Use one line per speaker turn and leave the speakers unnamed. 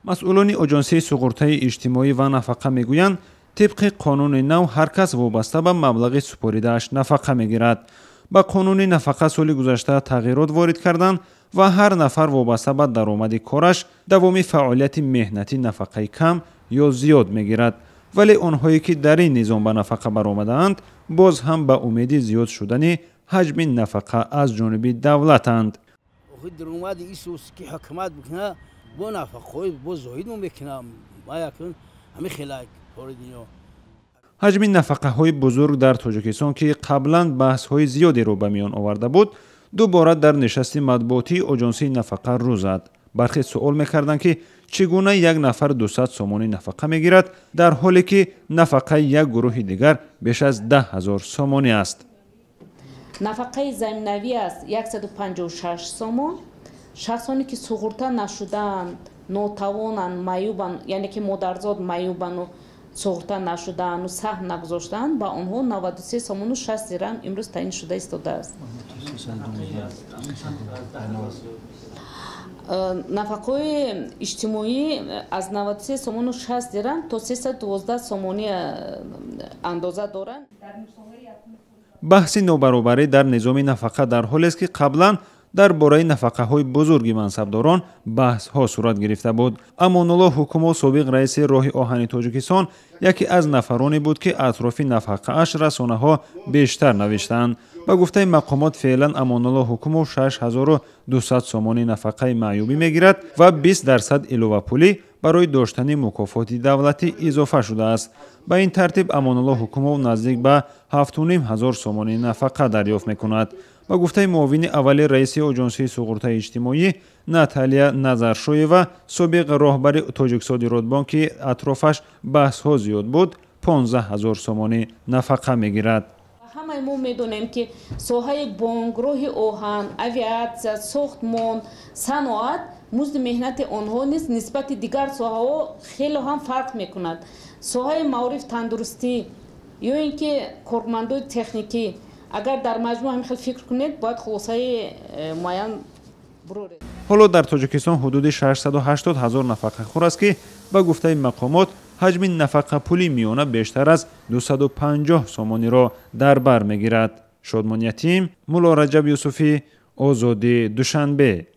Масъулони Оҷонсии суғуртаи иҷтимоӣ ва нафақа мегӯянд, тибқи қонуни нав ҳар кас вобаста ба маблағи супоридааш нафақа мегирад. Ба қонуни нафақа соли гузашта тағйирот ворид карданд ва ҳар нафар вобаста ба даромади кораш давоми фаъолияти меҳнатӣ нафақаи кам ё зиёд мегирад. Вале онҳое ки дар ин низом ба нафақа баромадаанд, боз ҳам ба умеди зиёд шудани ҳаҷми нафақа аз ҷониби давлатанд.
Даромади исус ки ҳукумат бикунад, бо нафақаҳои бо зоид мо мекунам. Ҳамин хела кори дунё.
Ҳаҷми нафақаҳои бузург дар Тоҷикистон, ки қаблан баҳсҳои зиёдеро ба миён оварда буд, дубора дар нишасти матбуотии Оҷонсии нафақа рӯ зад. Бархе суол мекарданд, ки чӣ гуна як нафар 200 сомонӣ нафақа мегирад, дар ҳоле ки нафақаи як гурӯҳи дигар беш аз 10 000 сомонӣ аст.
Нафақаи заминавӣ аст 156 сомон. Шахсоне ки суғурта нашудаанд, нотавонанд, маъюбанд, яъне ки модарзод маъюбану суғурта нашудаану саҳм нагузоштаанд, ба онҳо 93 сомону 60 дирам имрӯз таъин шуда истодааст. Нафақаҳои иҷтимоӣ аз 93 сомону 60 дирам то 312 сомонӣ андоза доранд.
Баҳси нобаробарӣ дар низоми нафақа дар ҳолест, ки қаблан дар бораи нафақаҳои бузурги мансабдорон баҳсҳо сурат гирифта буд. Амонулло Ҳукумов, собиқ раиси роҳи оҳани Тоҷикистон, яке аз нафароне буд, ки атрофи нафақааш расонаҳо бештар навиштаанд. Ба гуфтаи мақомот, феълан Амонулло Ҳукумов 6200 сомонӣ нафақаи маъюбӣ мегирад ва 20% иловапулӣ барои доштани мукофоти давлатӣ изофа шудааст. Ба ин тартиб Амонулло Ҳукумов наздик ба 7500 сомонӣ нафақа дарёфт мекунад. Ба гуфтаи муовини аввали раиси Оҷонсии суғуртаи иҷтимоӣ Наталия Назаршоева, собиқ роҳбари Тоҷиксодиротбонк, ки атрофаш баҳсҳо зиёд буд, 15 000 сомонӣ нафақа мегирад.
Ҳамаи мо медонем, ки соҳаи бонк, роҳи оҳан, авиатсия, сохтмон, саноат, музди меҳнати онҳо низ нисбати дигар соҳаҳо хеле ҳам фарқ мекунад. Соҳаи маориф, тандурустӣ ё ин ки кормандои техникӣ, агар дар маҷмӯъ ҳамин хел фикр кунед, бояд хулосаи муайян буроред.
Ҳоло дар Тоҷикистон ҳудуди 680 ҳазор нафақахӯр аст, ки ба гуфтаи мақомот ҳаҷми нафақапули миёна бештар аз 250 сомониро дар бар мегирад. Шодмон Ятим, Мулло Раҷаб Юсуфӣ, Озодӣ, Душанбе.